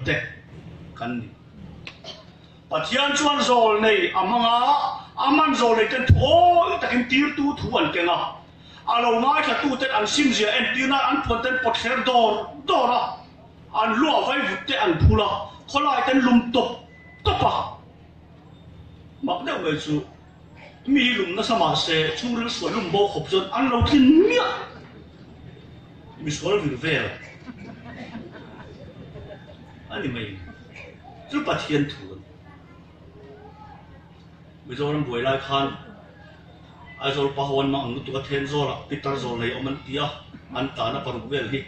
te kan ni. Pathian chuan zawlnei a hmang a, a hman zawlnei ten thu awi takin tirtu thu an keng a, a lo ngaithla ten an simzia entir nan an puan ten pawtthler dawr dawr a, an luah vaivut te an phul a, khawlai ten lum tawp tawp a. Mak deuh mai chu mi hi lum nasa mah se chhungril sual lum bo khawp chuan an lo tlin miah misual vir vel a ni mai. Chu Pathian thu a ni. Mizoram buai lai khan Aizawl pa ho an mang ang lutuk a Thenzawl ah Pitar zawl nei awm an ti a, an tlan a paruk vel hi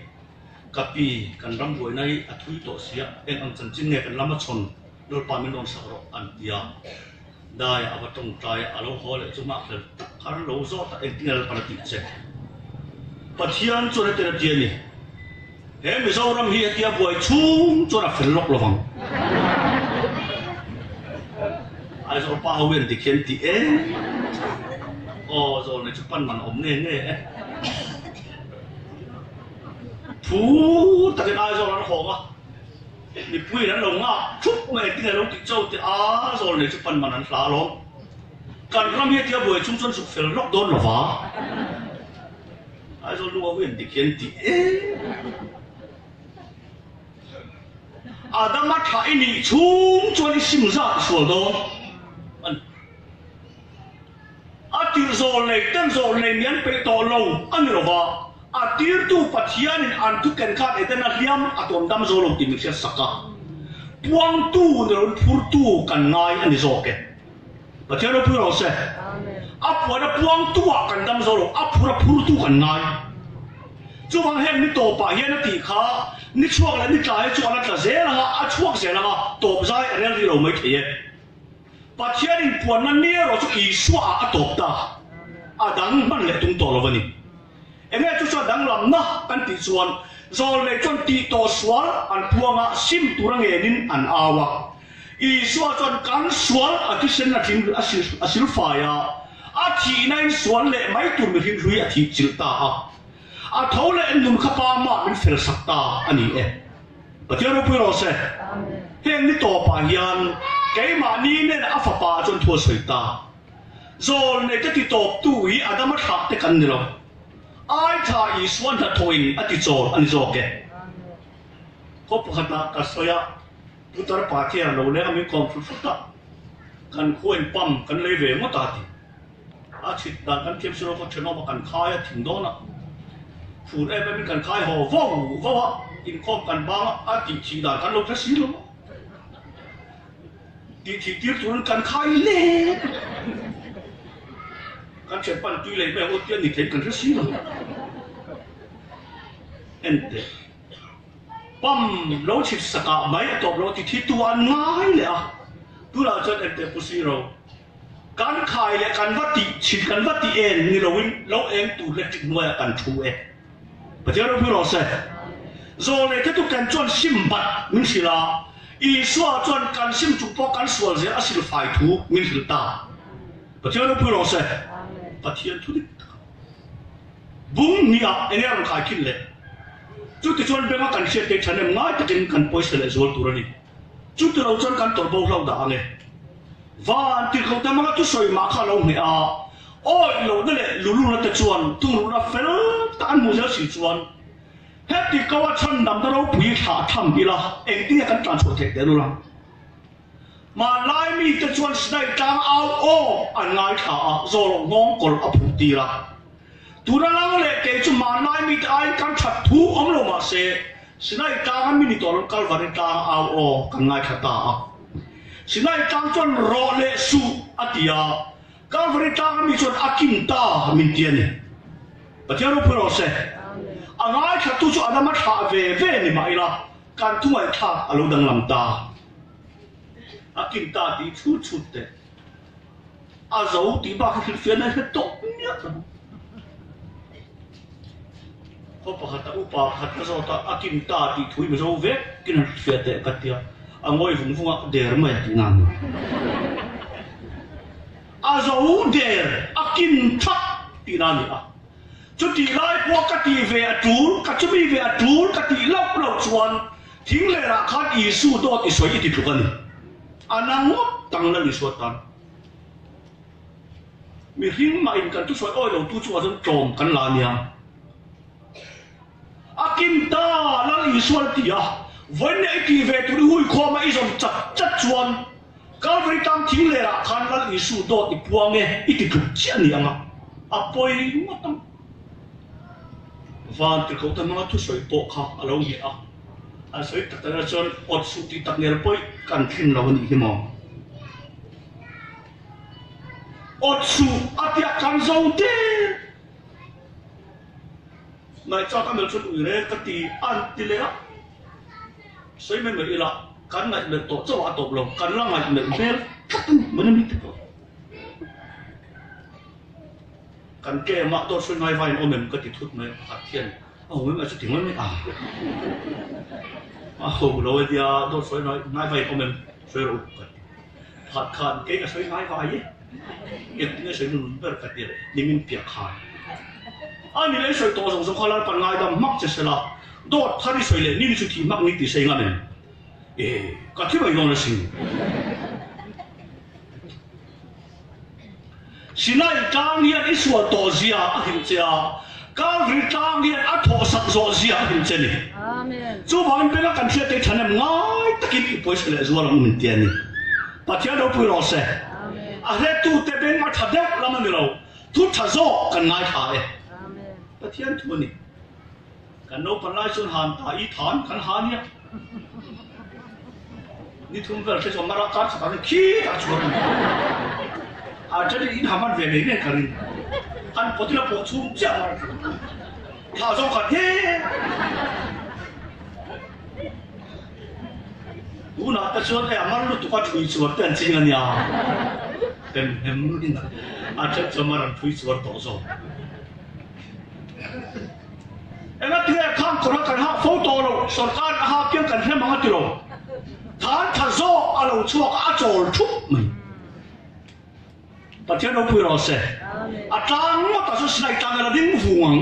ka pi kan ram buaina hi a thui tawh sia, eng ang chanchin nge kan lama chhawn Lalpa min rawn sak rawh an ti a, Daiah a va tawngtai a, a lo haw leh chu nghakhlel tak khan lo zawt a, engtin Lalpan a tih che? Pathian chuan hetiang a ti a ni, He Mizoram hi hetia buai chhung chuan a fel lawk lovang. Aizawl pa ho hian tikhian ti e. Aw zawl nei chu pan man a awm nge nge e. Phur takin Aizawl an hawng a. Mipuiin an lo nghak thup mai engtin nge lo tih cho tih a zawl nei chu pan man an hla alawm. Kan ram hi hetia buai chhung chuan zuk fel lawk dawn lova. Aizawl nu ho hian dik hian ti em. Adama thlah i nih chhung chuan i sim zat i sual dawn a ni. A tirh zawl nei ten zawl nei mi an peih tawh lo a ni lova, a tirtu Pathianin an thu ken khan Edena hliam a tuam dam zo lo tih min hriat sak a, puangtu ni loin phurtu kan ngai a ni zawk e. Pathian ropui rawh se. A puan a puangtu ah kan dam zo lo, a phur a phurtu kan ngai. Chuvang heng ni tawpah hian a tih kha ni chhuak leh ni tla hi chu a la tla zel ang a, a chhuak zel ang a, tawp zai a rel rih lo mai thei e. Pathian inpuanna ni erawh chu Isua ah a tawp ta, a dang hman leh tum tawh lo a ni. Enge chu chuan danglamna kan tih chuan zawlnei chuan tih tawh sual an puang a, sim tura ngenin an au a. Isua chuan kan sual a thisen a tling a silfai a, a thihna in sual leh mai tur mihring hlui a thih chilh ta a. A tho leh nun kha pa mah min fel sak ta a ni e. Pathian ropui rawh se. Heng ni tawpah hian keimahni nen a fapa chuan thu a sawi ta. Zawlnei te ti tawptu hi Adama thlah te kan ni lo. Ai tha Isua hnathawhin a ti chawl a ni zawk e. Khaw pakhatah ka sawi a, Putar pa khian a lo leng a min kawm thut thut a, kan khuain pump kan lei ve ngawt a ti. A chhit dan kan thiam si lo khaw thenawm a kan khai a thing dawn a, fur em em in kan khai haw vo vo a, inkhawm kan bang a, a tih thih dan kan lo hre si lo a. Tih thih tir turin kan khai lek kan thian pan tui lei mai ang aw tia ni thei kan hre si lo. Enteh. Pam lo chhit sakah mai a tawp lo ti thi tu an ngai leh a, tunah chuan enteh pu si ro. Kan khai leh kan va tih chhit kan va tih en ni loin lo eng tur leh tik hnuaiah kan thu e. Pathian ropui rawh se. Zawlnei te tu ken chuan sim bat min hrilh a, Isua chuan kan sim chung pawh kan sual zel a silfai thu min hrilh ta. Pathian ropui rawh se. Pathian thu dik tak a. Bung hnih ah enge a rawn khai khin le? Chutichuan benga kan hriat te thahnem ngai takin kan pawisa leh zual tur a ni. Chuti lo chuan kan tawrh bo hlo dah ang e. Van tirhkoh te hmanga thusawi mah kha a lo hneh a, awih lohna leh luluna te chuan thungrulhna fel tak an hmuh zel si chuan heti ko a chhandamna ropui thlah tham ila engtin nge kan tlan chhuah theih tehlul ang? Hmanlai mite chuan Sinai tlang au aw an ngaithla a, zawlawh nghawng kawlh a phuh tir a. Tuna lang leh kei chu hmanlai mite aiin kan that thu awm lo mah se, Sinai tlanga mi ni tawh lo Kalvari tlanga au aw kan ngaithla ta a. Sinai tlang chuan rawh leh suh a ti a, Kalvari tlanga mi chuan a kin ta min ti a ni. Pathian ropui rawh se. A ngaithlatu chu a lama thlah ve ve ni mah ila, kan thu ngaihthlak a lo danglam ta. A kin ta tih chhut chhut teh. A zo tih bak hi hrilhfiahna hi hre tawh miah lo. Khaw pakhata upa pakhat ka zawt a, a kim ta tih thu hi Mizo vek kin han hrilhfiah teh ka tia, a ngawi vung vung a, der mai a tih nan. A zo der, a kim thak tih nan a ni a. Chutih lai pawh ka tih ve a tul, ka chumi ve a tul ka tih loh loh chuan. Thing lerah khan Isu dawt i sawi i ti tluk a ni. A na ngawt tang Lal Isua tan. Mihring mah in kan thusawi awi lo tu chungah chuan tlawm kan la nia. A kim ta Lal Isua an ti a, vawiin i tih ve tur i hui khawm a i zawm chat chat chuan Calvary tlang thing lerah khan Lal Isu dawt i puang e i ti tluk chiah a ni ang a, a pawi ngawt ang. Van tirhkohte hmanga thusawi pawh kha a lo ngheh a, an sawi tak takah chuan awt suh tih tak nel pawi kan thlin lo a nih hi maw? Awt suh a tia kan zo der. Ngaihchak a melh chuan ui reng ka ti an ti leh a, sawi mai mai ila kan ngaih melh tawh chauh a tawp lo, kan la ngaih melh hmel tlat a ni, mawni mi te pawh. Kan ke mah dawt hruai ngai vai in awm em ka ti thut mai a, pakhat hian a ho mai mai chu ti mai mai a, a ho lo a nia dawt hruai ngai vai in awm em hruai rawh u ka ti. Pakhat khan kei ka sawi ngai vai e, engtin nge sawi nun ber ka ti a, nimin piah khan a ni leh i sawi tawh zawng zawng kha Lalpan ngaidam hmak che sela, dawt thar i sawi leh ni ni chu thih hmak ni tih sawi ngam em? E, ka thi mai dawn asin. Sinai tlang hian i sual tawh zia a hrilh che a, Calvary tlang hian a thawhsak zawh zia a hrilh che ni. Chuvangin beng a kan hriat te thanem ngai takin i pawisa leh zual ang u min ti a ni. Pathian ropui rawh se. A hretute beng a tha deuh lam a ni lo, thu tha zawk kan ngaithla e. Pathian thu a ni. Kan naupang lai chuan han ta i than kan ha nia. Ni thum vel hre chuan mara kar khat an khi ta chuan a then in ha man ve ngei ngei ka ring. Han pawtin a pawh chhung chiah mara tha zawng khat he. Tunah te chuan e a mar lutuk a thui chuar te an ching a nia. Hem hem in a then chuan mar an thui chuar tawh zawk. Engatinge khang kawrha kan hak fo tawh lo, sorkar a hak hian kan hrem ang a ti lo. Than tha zawk a lo chhuak a, a chawl thup mai. Pathian ropui rawh se. A tlang ngawt ah chuan Sinai tlang ila ding vung ang.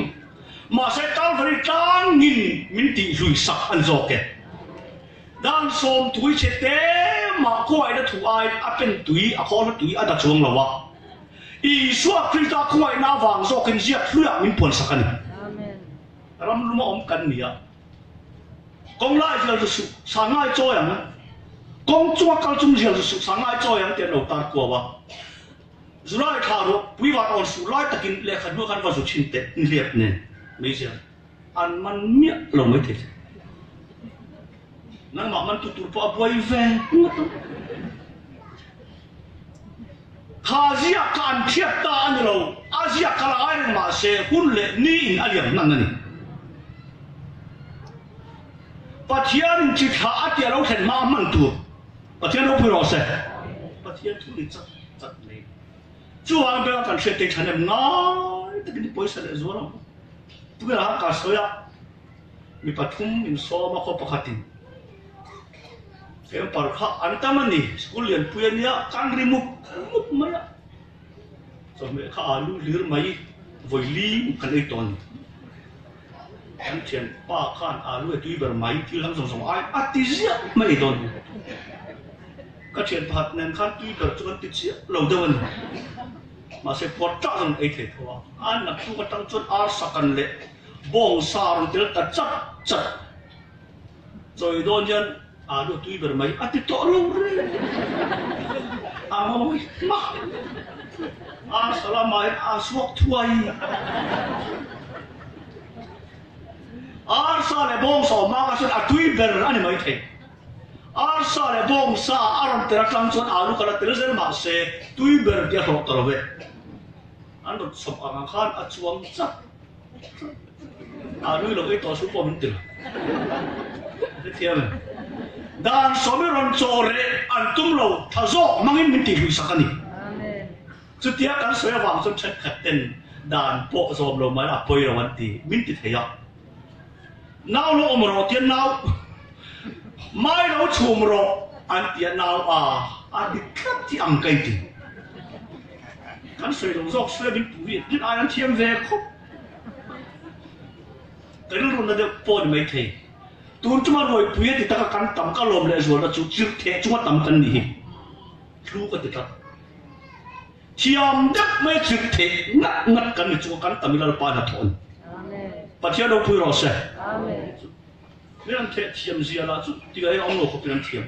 Mahse Calvary tlangin min tihhlui sak an zawk e. Dan sawmtui chhe te mah khuaina thu aiin a pen tui, a khawlna tui a da chuang lo a. Isua Krista khawngaihna avang zawkin ziak hluiah min puansak a ni. Ram luma awm kan ni a, kawng lai zial zu suh, sangai chawi ang, kawng chunga kal chung zial zu suh, sangai chawi ang tih an lo tar kuau a. Zulai thla ruah pui van awn suh lai takin lehkha hnuah khan va zu chhin teh nihliap nen meizial an man miah lo mai thei che. Nangmah mantu tur pawh a buai ve ngawt ang. Kha ziak kha an thiat ta a ni lo, a ziak kha la ngai reng mah se hun leh ni in a liam hnan a ni. Pathian in chi thlah a tia lo thlen hma a hman tur Pathian ropui rawh se. Pathian thu ni chat chat mai. Chuvang bera kan hriat te thanem ngai takin i pawisa leh zual ang. Tunah ka sawi a. Mi pathum in sawm a khaw pakhatin Fem par kha an tam a ni, school lianpui a nia, kan ri mup mup mai a, chawhmeh kha alu hlir mai vawi li kan ei tawh a ni. Kan thianpa khan alu e tui ber mai thil dang zawng zawng ai a ti ziah mai ei dawn a ni. Ka thian pakhat nen khan tui ber chu kan ti chiah lo deuh a ni. Mahse puar tah zawng ei thei tho a, a naktuk atang chuan arsa kan leh Bawng sa rawn tel ta chat chat. Chawi dawn hian alu a tui ber mai a ti tawh lo reng. A ngawi hmak. Arsa lamah hian a suak thuai. Arsa leh bawng sa awm hma kha chuan a tui ber a ni maithei. Arsa leh bawng sa a rawn tel atang chuan alu ka la tel zel mahse tui ber tih a hlawh ta lo ve. An rawn chhawp ang ang khan a chuang chat chat. A nui lo ei tawh su pawh min ti lo. Hrethiam em? Dan sawmi rawn chaw reh an tum lo tha zawk hmangin min tihhlui sak a ni. Chutia kan sawi avang chuan thenkhat ten dan pawh zawm lo mai a pawi lo an ti min ti thei a. Nau lo awm rawh tia nau mai lo chhum rawh an tia nau a a ti tlat hi ang ka inti. Kan sawi lo zawk sawi a min puh hi tin ai an thiam ve khawp. Ka rilru na deuh pawh a ni maithei. Tun chunga ruaipui a ti taka kan tam ka lawm leh zualna chu chirhtheh chunga tam kan nih hi hlu ka ti tlat. Thiam deuh mai a chirhtheh ngat ngat kan ni chunga kan tam i Lalpa hnathawh a ni. Pathian ropui rawh se. Mi an theh thiam zia lah chu ti a awm lo khawpin an thiam.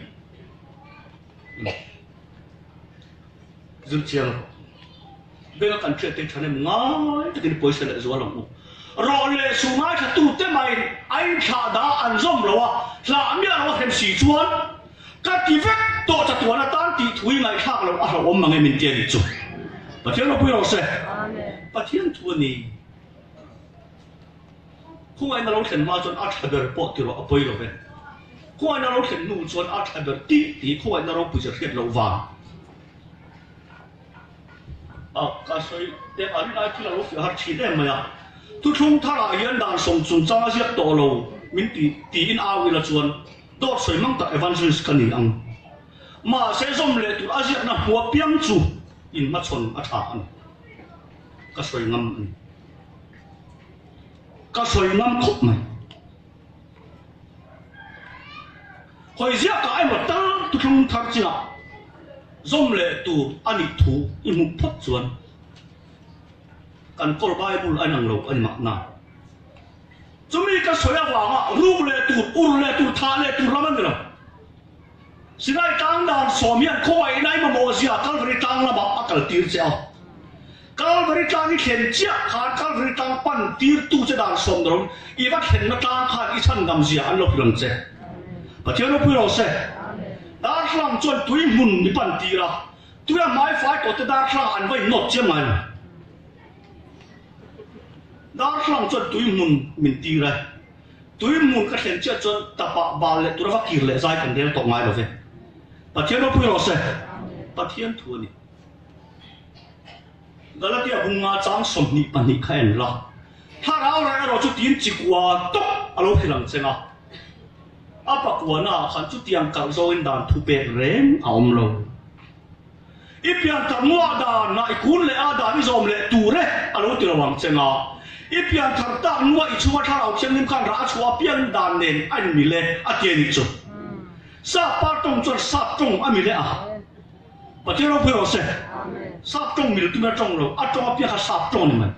Zir chiang rawh. Benga kan hriat te tha nem ngai takin pawisa leh zual ang u. Rawh leh su ngaithla tute maiin a inthlah dah an zawm lo a, hlah miah lo a hrem si chuan ka ti vek tawh chatuan atan tih thu i ngaihthlak loh a hlauhawm mang em in ti a nih chu. Pathian ropui rawh se. Pathian thu a ni. Khawngaihna lo thlen hma chuan a tha ber pawh ti rawh a pawi lo ve. Khawngaihna lo thlen hnu chuan a tha ber tih tih khawngaihna ropui che hriat loh vang. A ka sawi te a rin ai thil a lo fiah har thin em mai a. Thuthlung tharah hian dan sawm chungchang a ziak tawh lo min ti tiin au ila chuan dawt sawi mang tak evangelist ka ni ang. Mahse zawm leh tur a ziakna hmua piang chu inhmachhawn a tha a ni. Ka sawi ngam a ni. Ka sawi ngam khawp mai. Hawi ziakah emaw tal thuthlung thar chinah zawm leh tur a nih thu i hmuh phawt chuan kan kawl Bible a inang lo a ni mahna. Chumi ka sawi avanga ruk leh tur, ur leh tur, thah leh tur lam a ni lo. Sinai tlang dan sawm hian khawngaihna i mamawh zia Kalvari tlang lamah a kal tir che a. Kalvari tlang i thlen chiah khan Kalvari tlang pan tirtu che dan sawm dawn i va thlenna tlang khan i chhandam zia an lo hrilh ang che. Pathian ropui ro se. Darthlang chuan tui hmun mi pan tir a, tuia hmaifai tawh te darthlang an va innawt chiam ngai lo. Darthlang chuan tui hmun min tir a. Tui hmun ka thlen chiah chuan tapah bal leh tura va kir leh zai kan rel tawh ngai lo ve. Pathian ropui rawh se. Pathian thu a ni. Galatia bunga chang 22 kha en la. Thlarau rah erawh chu tiin chikua tawp a lo hrilh ang cheng a. A pakuana ah khan chutiang kalh zawngin dan thu pek reng a awm lo. I pianthar nuah dan ah i kun leh a dan i zawm leh tur e a lo ti lo ang cheng a. I pianthar tak nuah i chhunga thlarau thianghlim khan rah a chhuah apiangin dan nen a inmil e a ti a nih chu. Sap pa tawng chuan sap tawng a mil e a. Pathian ropui rawh se. Sap tawng mil tum a tawng lo, a tawng apiang kha sap tawng a ni mai.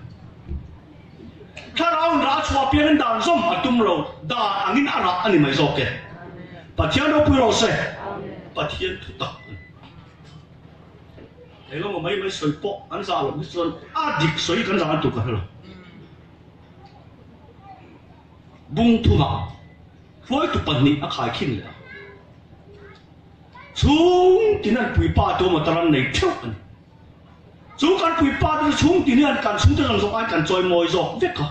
Thlarau in rah a chhuah apiangin dan zawm a tum lo, dan angin a rah a ni mai zawk e. Pathian ropui rawh se. Pathian thu tak a ni. Engemaw mai mai sawi pawh an zah loh hi chuan a dik sawi kan zah an tur ka hre lo. Bung thumah hruaitu pahnih a khaikhin leh a. Chhung tin an puipa te awm atan an nei theuh a ni. Chu kan puipa te chu chhung tin hian kan chhungte zawng zawng aiin kan chawi mawi zawk vek a.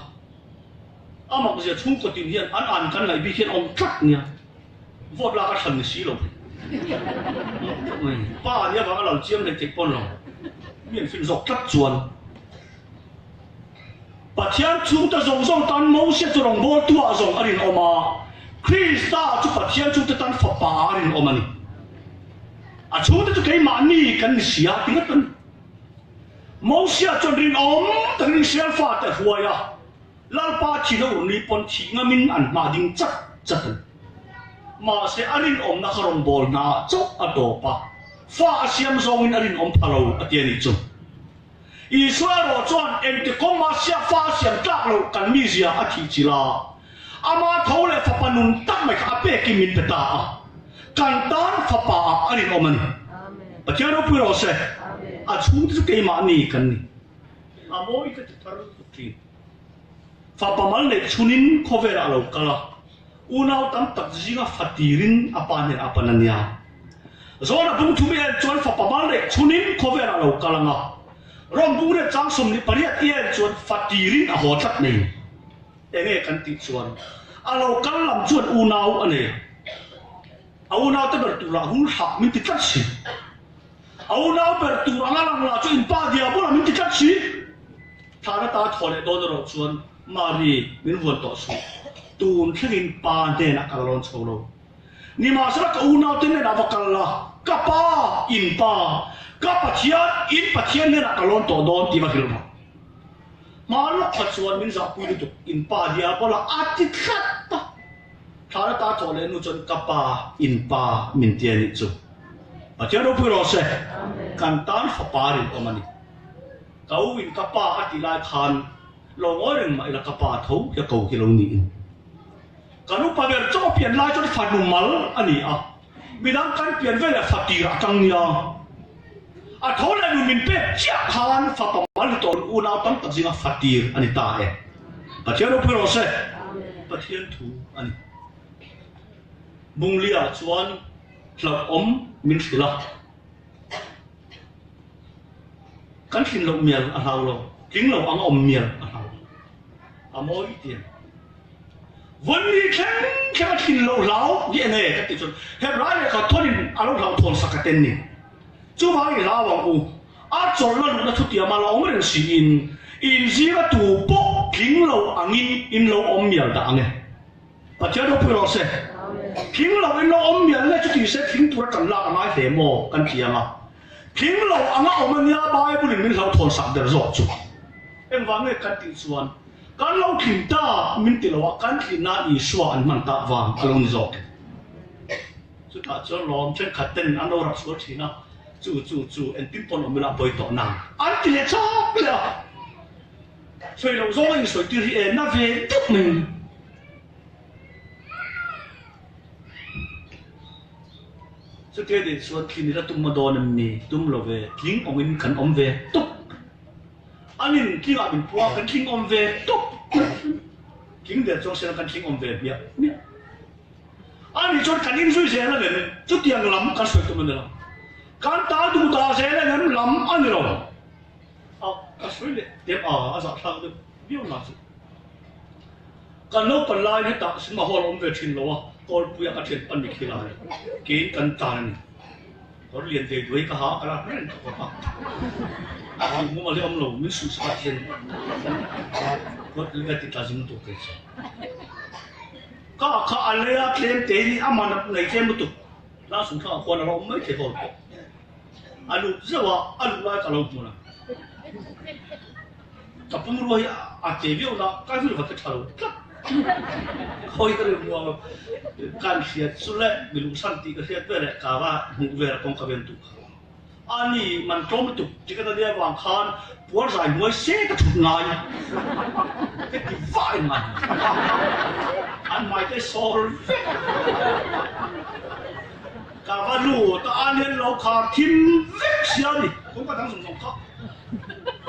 A mak zia chhungkaw tin hian an an kan ngaih bik hian awm tlat nia. Vote lak a thlan ni si lo. Pa nia vang a lal chiam hlei theih pawn lo. Mi an fin zawk tlat chuan. Pathian chhungte zawng zawng tan Mosia chu rawngbawltu ah zawng a rinawm a, Krista chu Pathian chhungte tan fapa ah a rinawm a ni. A chhungte chu keimahni kan ni si a ti ngat a ni. Mosia chuan rinawm takin Israel fate a hruai a, Lalpa thih a urni pawn thih ngamin an hmah ding chat chat a ni. Mahse a rinawmna kha rawngbâwl hna ah chauh a tawp a, fa a siam zawngin a rinawm pha lo a ti a nih chu. Isua erawh chuan engti kawng mah sia fa a siam tlak loh kan mizia a thih chilh a, ama tho leh fapa nun tak mai kha a pekin min pe ta a, kan tan fapa ah a rinawm a ni. Pathian ropui rawh se, a chhungte chu keimahni kan ni. A mawi ka ti thar lutuk thin. Fapa mal neih chhunin khawvelah a lo kal a, Unau tam tak zinga fa tirin a pa hnenah a pan a nia. Zawna bung thum i en chuan fapa mal neih chhunin khawvelah a lo kal ang a. Rom bung riat chang 28 i en chuan fa tirin a haw tlat nei. Enge kan tih chuan a lo kal lam chuan unau a nei a. A unau te ber turah hul hrah min ti tlat si. A unau ber tur anga lang lah chu in pa diabola min ti tlat si. Thlan ata thaw leh dawn erawh chuan Mari min vuan tawh suh. Tun thlengin pa hnenah ka la rawn chho lo. Nimahsela ka unaute hnenah va kal la, ka pa, in pa, ka Pathian, in Pathian hnenah ka lawn tawh dawn tih va hrilh rawh. Hma lawk kha chuan min zahpui lutuk, in pa diabola a ti tlat a. Thla la ta thawh leh nu chuan ka pa in pa min ti a nih chu. Pathian ropui rawh se. Kan tan fapa rinawm a ni. Ka u in ka pa a tih lai khan lo ngawi reng mah ila ka pa tho hi a ko hi lo niin. Kan upa ber chaw pian lai chuan fanu mal a ni a, midang kan pian veleh fa tir a tang nia. A tho leh nu min pek chiah khan fapa mal ni tawh unau tam tak zinga fa tir a ni ta e. Pathian ropui rawh se. Pathian thu a ni. Bunglia chuan hlauhawm min hrilh a. Kan thlin loh mial a hlau lo, tling lo ang a awm mial a hlau lo. A mawi ti a ni. Vawnni thleng thleng a thlin loh hlau hi enge ka tih chuan Hebrai lehkha thawnin a lo hlauhthawn sak a ten ni. Chuvang i hlau ang u, a chawlhna luhna thutiam a la awm reng siin inzira tu pawh tling lo angin in lo awm mial dah ang e. Pathian ropui rawh se. Thing lo in lo awm mial le chuti se thing tura kan lak a ngai hle maw kan ti ang a. Thing lo anga awm ania Bible in min hlauhthawn sak der zawk chu. Engvang nge kan tih chuan kan lo thlin ta min ti lo a, kan thlin nan Isua an hman tak vang a lo ni zawk e. Chutah chuan lawm thenkhat ten an lo rak sual thin a, chu chu chu engtin pawn awm ila a pawi tawh nang an ti leh chak leh a. Sawi loh zawng a insawi tir hi e na ve deuh mai a ni. Chutia nih chuan thlin ila tum a dawn em ni? Tum lo ve, tling awngin kan awm ve tawp. Anin tlingah min pua kan tling awm ve tawp. Tling der chuang sela kan tling awm ve hmiah hmiah. Ani chuan kan inzui zel ang em? Chutiang lam kan sawi tum a ni lo. Kan ta duh dah zel ang em lam a ni lo. A ka sawi leh tep a, a zahthlak deuh viau na chu. Kan naupan laiin hetah cinema hall a awm ve thin lo a, Kawlpuia ka thian pan ni khi lai keiin kan tan a ni. Kawr lian ve duai ka ha a, ka lak reng ka kawr a. A tih mumal hi awm lo, min suh sak a thian kawt ka ti tla zing lutuk kei chu. Ka kha a lei a tlem te hi a man nei tlem lutuk, tlang sung thlangah khuan a la awm mai thei hall pawh. A lut zeuh a, a luh lai ka lo hmu la. Ka pumrua hi a che viau na, ka hrilh va te tha lo tlat. Khawi ka rilru a, kan hriat chu le mi luhsan tih ka hriat veleh ka va hmuh vel kawng ka ven duh kha. A ni, man tlawm lutuk ticket a nia vang khan puar zai hnuai se ka thut ngai. Ka ti vah in ngai. An hmai te sawr vek. Ka va lut a, a lian lo khar thim vek sia a ni. Kawngka dang zawng zawng kha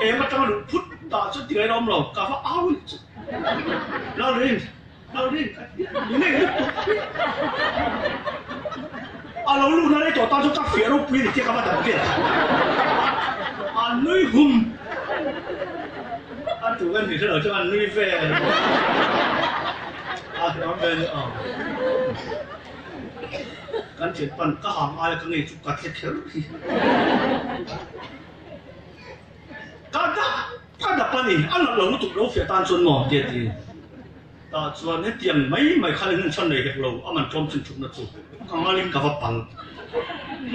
em atanga luh phut dah chuan ti ngaihna awm lo, ka va au leh chu. Lalrin, Lalrin ka ti a, ni ngei lutuk. A lo luhna rei tawh tan chuan ka fiah ropui a ni tia ka va dan vel. A nui hum. A tu ka ni hre lo chuan a nui vel. A hnuam vel ni aw. Kan thian pan ka hang aia ka ngei chu ka thle kher hi. Ka dap ka dap a ni, a nalh lo lutuk lo fiah tan chuan maw ti a ti. Tah chuan hetiang mai mai khan in chhan nei hek lo, a man tlawm chin thupna chu ka ngalin ka va pal.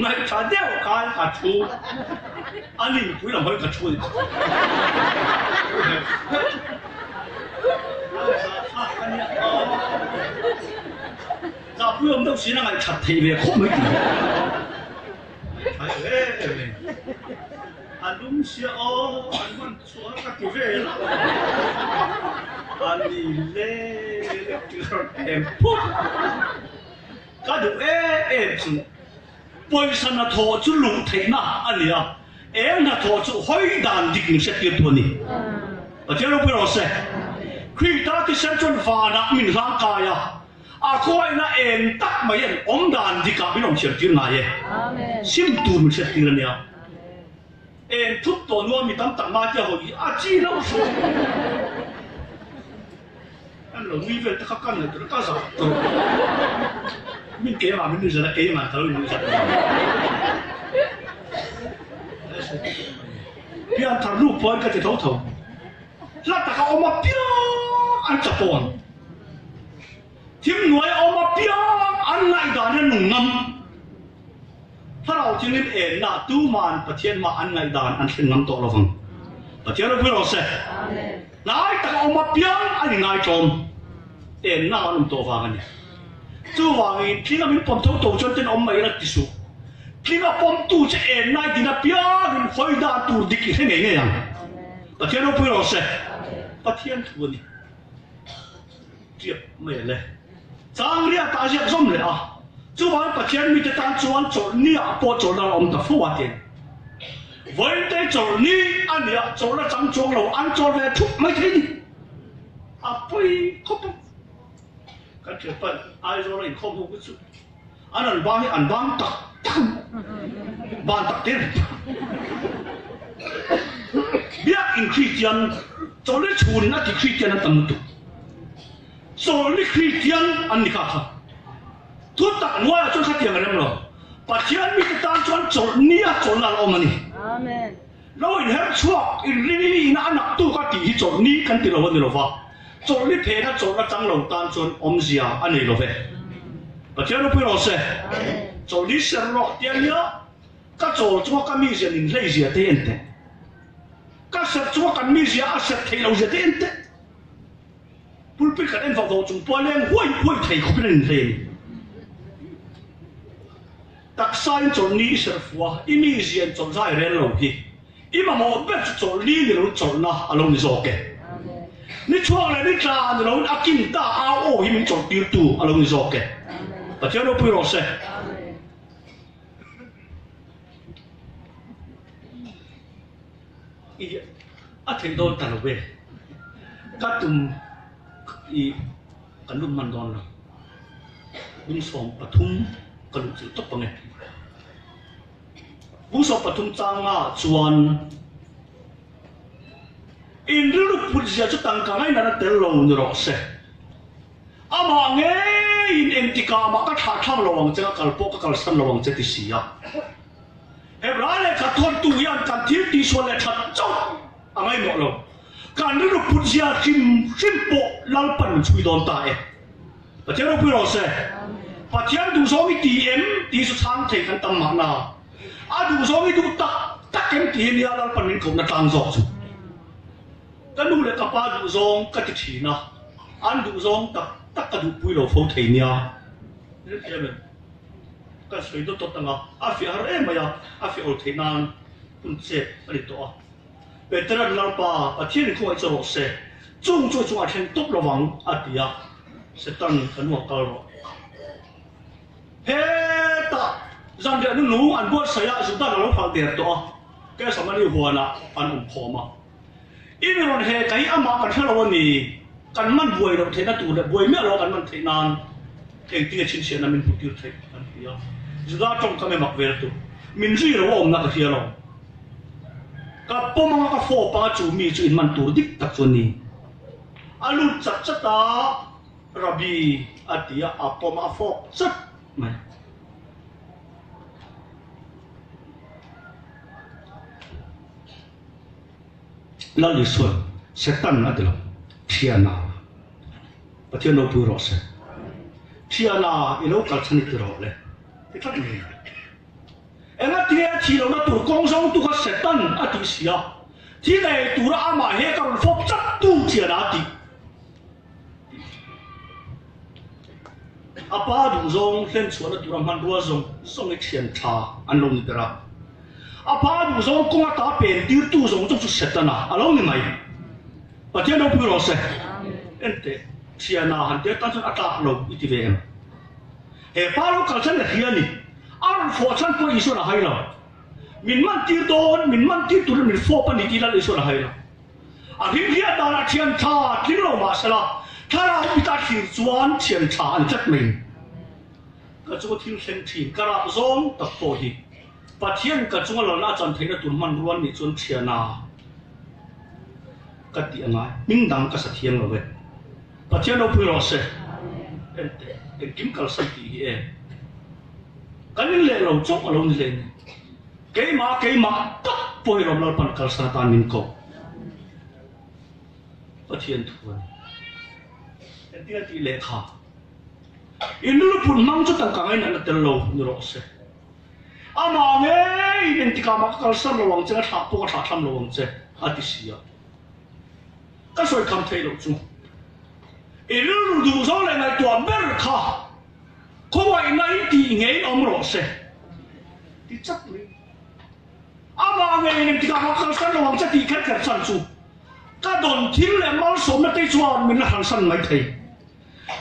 Ngaihṭha deuh khan a thu, a ninpui lam hawi ka thu a ni. Zahpui awm deuh siin a ngaihṭhat theih ve khawp mai tih hi a ngaihṭha em em mai. A lum sia aw, an hman chhuah ka ti vel a, a ni le electric rawn em phut ka duh em em chu pawisa hnathawh chu luh theihna a ni a, eng hnathawh chu hawi dan dik min hriattir tu a ni. Pathian ropui rawh se. Krista thisen chuan vanah min hlangkai a. A khawiahna eng tak mai an awm dan dikah min awm thiam tir ngai e. Sim tur min hriat tir a nia. Eng thup tawh nuam mi tam tak ngai te hawi hi a chi lo hruai. An lo nui vel te kha ka ngaih tur ka zah tur. Min keimah min nui zat a keimah ka lo in nui zat. Pian thar nu pawhin ka ti tho tho. Hla taka awm apiang an chapawn. Thimhnuai awm apiang an ngaihdan a nung ngam. Thlarau thingin enna tuman Pathian mah an ngaihdan an thlen ngam tawh lovang. Pathian ropui rawh se. Hnai taka awm apiang an inngaitlawm. Enna an awm tawh vang a ni. Chuvangin tlinga min pawm tho tho chuan tenawm mai ila ti suh. Tlinga pawmtu che en nai din apiangin hawi dan tur dik i hre ngei ngei ang. Pathian ropui rawh se. Pathian thu a ni. Tiap mai a le. Chang riat ah a ziak zawm leh a. Chuvangin Pathian mite tan chuan chawlhni ah pawh chawlhna a awm ta fo a ti. Vawiin te chawlhni a nia chawlhna chang chuang lo an chawl ve thup mai thei ni. A pawi khawp a. Kan thianpan Aizawl a inkhawm ho chu an an bang hi an bang tak tak a ban tak te Biakin Kristian chawlhni chhun a ti Kristian an tam lutuk. Chawlhni Kristian an ni kha kha. Thu tak hnuaiah chuan khatiang a rem lo. Pathian mite tan chuan chawlhni a chawlhna a la awm a ni. Lo inher chhuak inrini ina a nak tuk a tih hi chawlhni kan ti lo a ni lo va, chawlhni phena chawlh atang lo tan chuan awmzia a nei lo ve. Pathian ropui rawh se. Chawlhni ser rawh tia nia ka chawl chunga ka mizia min hlei zia te hi en teh. Ka ser chunga kan mizia a ser theih lo zia te hi en teh. Pulpit kan en vak vak chung pawh a leng huai huai thei khawpin an inhlei a ni. Taksain chawlhni i serh fuh a, i mizian chawlh zai rel lo hi i mamawh ber chu chawlhni ni loin chawlhna a lo ni zawk e. Ni chhuak leh ni tla ni loin a kin ta au aw hi min chawlh tirtu a lo ni zawk e. Pathian ropui rawh se. I a theih dawn ta lo ve. Ka tum i kan lut hman dawn lo. Bung 13 ka luh chilh tawp ang e. Bung 13 changa chuan in rilru phut zia chu tangka ngaihna na tel lo ni rawh se. Amah ngeiin engtikah mah ka thlah thlang lo ang che, ka kal pawh ka kalsan lo ang che ti si a. Hebrai lehkha thawntu hian kan thil tihsual leh that chauh a ngaimawh lo. Kan rilru phut zia hrim hrim pawh Lalpan min chhui dawn ta e. Pathian ropui rawh se. Pathian duhzawng i ti em tih chu chhang thei kan tam mahna. A duhzawng i duh tak tak em tih hi nia Lalpan min kohna tlang zawk chu. Ka nu leh ka pa duhzawng ka ti thin a, an duhzawng tak tak ka duhpui lo fo thei nia. Hrethiam em? Ka sawi dawt dawt ang a, a fiah har em mai a, a fiah awl theih nan hun chet a ni tawh a. Petera'n Lalpa, Pathianin khawngaih che rawh se, chung chu chungah thleng tawp lo vang, a ti a. Satan, ka nuah kal rawh. Hetah zanriah nu nu an buatsaih a, Judan a lo hralh der tawh a, Kesamani huanah an awm khawm a. I mi rawn he ka hi amah kan hre lo a ni, kan man buai loh theihna tur leh buai miah lo a kan man theih nan engtinge chhinchhiahna min hmuhtir theih an ti a. Juda tawngkam e mak vel tur, min zui lo a awmna ka hria lo. Ka pawm anga ka fawp anga chu mi chu in man tur dik tak chu a ni. A lut chat chat a, Rabbi a ti a, a pawm a, a fawp chat mai. Lal Isuan, Satan a ti lo, Thiana, Pathian ropui rawh se. Thiana i lo kal chhan i ti rawh le, ti tlat mai. Engatinge a thih lohna tur kawng zawng tu kha Satan a tih si a, thi ngei tura amah he ka rawn fawp chat tu thian a tih. A pa duhzawng hlenchhuahna tura hmanrua zawng zawng i thian tha an lo ni ber a. A pa duhzawng kawng ata pen tirtu zawng zawng chu Setana a lo ni mai. Pathian ropui rawh se. Enteh, thiana han tir tan chuan a tlak lo i ti ve em? He pa lo kal chhan a hria a ni. A rawn fawh chhan pawh Isuan a hai lo. Min man tir dawn, min man tir turin min fawp a ni tih lal Isuan a hai lo. A hlim hliah danah thian tha tling lo mah sela, thlarau mita thlir chuan thian tha a ni tlat mai. Ka chunga thil thleng thin ka rah zawng tak pawh hi Pathian ka chunga lalna a chan theihna tur hmanrua an nih chuan thiana ka tih a ngai. Hming dang ka sa thiang lo ve. Pathian ropui rawh se. Enteh, engkim kalsan tih hi e. Kan in leh lo chauh a lo ni hle ni. Keimah keimah tak pawh hi Rom Lalpan kalsan atan min ko. Pathian thu a ni. Engtin a tih lehkha? In lupun hmang chu tangka ngainatna tel lo ni rawh se. Amah ngeiin engtikah mah ka kalsan lo ang che, ka thlah pawh ka thlah thlam lo ang che, a ti si a. Ka sawi kham theih loh chu i rilru duh zawng leh ngaihtuah ber kha. Khawngaihna in tih ngei awm rawh se ti chat mai. Amah ngei in engtikah mah kalsan lo ang che tih kher kher chan chu ka dawn thil leh malsawmna te chuan min la hransan mai thei.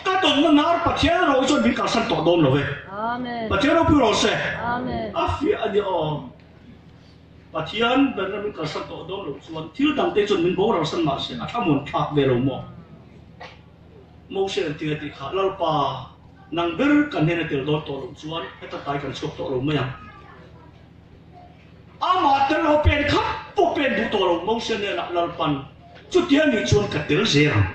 Ka dawnna nar Pathian ro chuan min kalsan tawh dawn lo ve. Pathian ropui rawh se. A fiah a nia aw. Pathian berna min kalsan tawh dawn loh chuan thil dang te chuan min boralsan mah se a thlamuan thlak ve lo maw? Moses an ti a tih kha, Lalpa, nang ber kan hnena tel dawn tawh loh chuan heta tai kan chhuak tawh lo mai ang. Amah tel lo pen khat pawh pen duh tawh lo Moses hnenah Lalpan, Chutia nih chuan ka tel zel ang.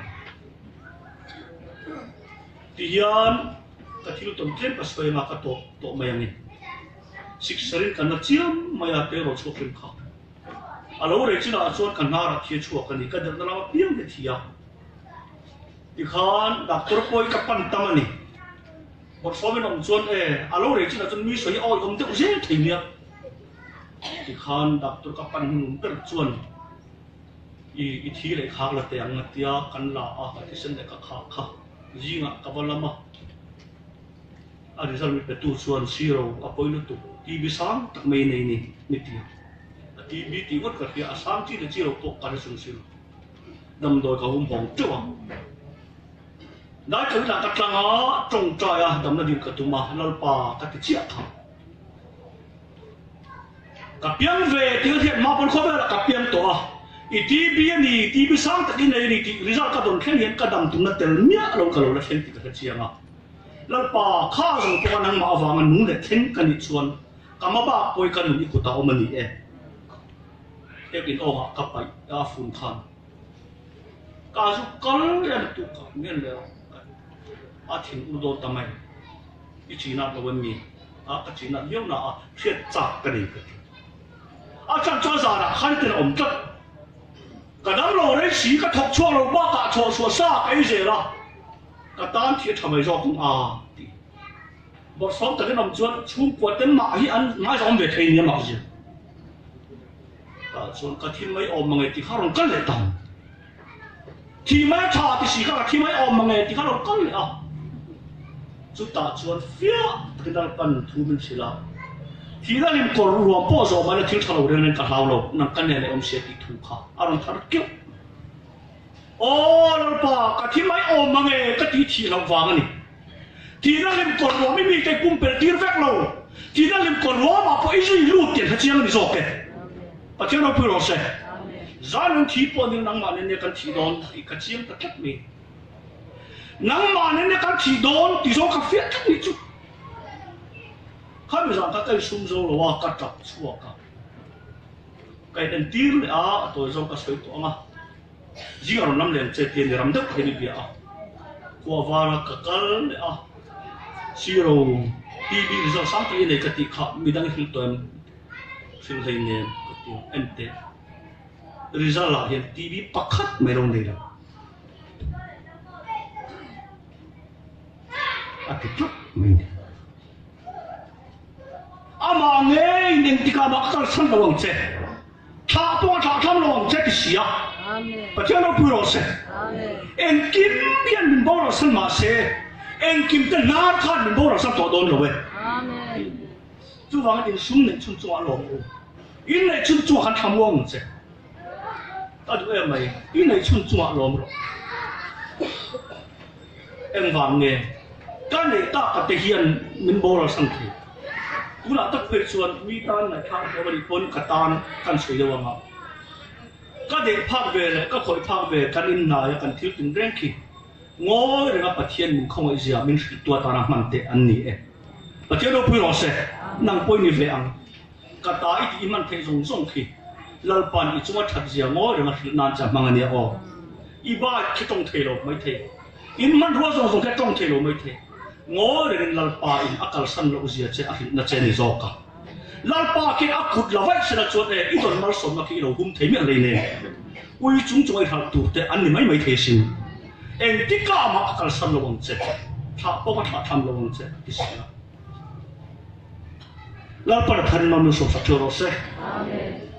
Tihian ka thil tawn tlem ka sawi anga ka tawh tawh mai ang i. Siksarin kan la chiam mai a teraw chhuak hrim kha. A lo rei chinah chuan ka hnarah thi a chhuak a ni, ka delhna lama piang te thi a. Tikhan doctor pawh hi ka pan tam a ni. Bawrhsawmin a awm chuan e, a lo rei chinah chuan mi sawi a awih awm deuh zel thei nia. Tikhan doctor ka pan hnung ber chuan i i thi leh khak la teh ang a tia kan la a, ka thisen leh ka khak kha zingah ka va lam a. A result mi petu chuan zero a pawi lutuk, TB sang tak mai nei ni ni ti a. A TB tih ngawt ka hria, a sang chi leh chi lo pawh ka hre chung si lo. Damdawi ka hum hawng teuh a. Dai ka inah ka tlang a, tawngtai a, damna dil ka tum a, Lalpa ka ti chiah kha. Ka piang ve tih a hriat hma pawn khawvelah ka piang tawh a, i TB a ni, TB sang tak i nei a ni tih result ka dawn thleng hian ka dam tumna tel miah lo ka lo la thleng tih ka hre chiang a. Lalpa, kha zawng pawha nangmah avanga nung leh thleng ka nih chuan ka hmabak pawi ka nun i kutah awm a ni e. Ek in awngah ka paih a fun khan ka zu kal reng tu ka mian leh a thin ur dawn ta mai. I chinat lo em mi? A ka chinat viau na a hriat chak ka nei ka ti. A chan chuan zanah khan ten a awm tlat. Ka dam lo rei si ka thawk chhuak lo bakah chhuah chhuah sa ka ei zel a. Ka tan thi a tha mai zawk ang a ti. Bawrhsawm takin awm chuan chhungkua te mah hi an ngaizawm ve thei nia mak zia. Tah chuan ka thi mai awm mange ti kha rawn kal leh ta. Thi mai tha ti si kha ka thi mai awm mange ti kha rawn kal leh a. Chutah chuan fiah takin Lalpan thu min hrilh a, Thihna hlim kawr ruam pawh zawh mahla thil tha lo reng reng ka hlau lo, nang ka nen leh awm sia tih thu kha a rawn thar keuh. Aw Lalpa, ka thi mai awm mange ka tih thih loh vang a ni. Thihna hlim kawr ruam i mite i pumpelh tir vek lo. Thihna hlim kawr ruamah pawh i zui lut tih an hre chiang a ni zawk e. Pathian ropui rawh se. Zan an thi pawh nia nangmah nen nia kan thih dawn tih ka chiang ta tlat mai. Nangmah nen nia kan thih dawn tih zawng ka fiah tlat nih chu. Khami zan kha ka insum zo lo a, ka tap chhuak a. Ka inentir leh a, a tawi zawng ka sawi tawh ang a. Zing a rawn lam lem che tia ni ram deuh hian i bia a, khua vara ka kal leh a, Zero TV result sang tak i nei ka tih kha midang i hrilh tawh em? Hrilh hlei nen ka ti a, en teh result ah hian TV pakhat mai lo nei lo a ti tlat mai a ni. Amah ngeiin engtikah mah ka kalsan lo ang che. Thlah pawh a thlah thlam lo ang che ti si a, Pathian ropui rawh se. Engkim hian min boral san mah se, engkim te hnar khan min boral san tawh dawn lo e. Chuvangin insum neih chhun chungah lawm u. In neih chhun chungah khan thlamuang ang che. Ka duh em mai, i neih chhun chungah lawm rawh. Engvang nge ka neih tak ka te hian min boral san thei? Tunah tak phei chuan mi tan ngaihthlak a hlawm a nih pawn ka tan kan sawi deuh ang a. Ka deh phak ve leh ka khawih phak ve kan inhnai a kan thil tum reng khi ngawi renga Pathian min khawngaih zia min hrilh tu atana hman teh an ni e. Pathian ropui rawh se, nang pawh i ni ve ang. Ka ta i tih i hman theih zawng zawng khi Lalpa'n i chunga that zia ngawi renga hrilh nan che a hmang a nia aw. I bike khi tawng thei lo mai thei. In hmanrua zawng zawng khi a tawng thei lo mai thei. Ngawi rengin Lalpa in a kalsan loh zia che a hrilhna che a ni zawk a. Lalpa khi a kut la vaih sela chuan e i dawn malsawmna khi i lo hum thei miah hlei nen. Ui chung chunga i hralh tur te an ni mai mai thei sin. Engtikah mah a kalsan lo ang che. Thlah pawh ka thlah tham lo ang che a ti si a. Lalpa Pathian in mawmna sawmsak theuh rawh se. Amen.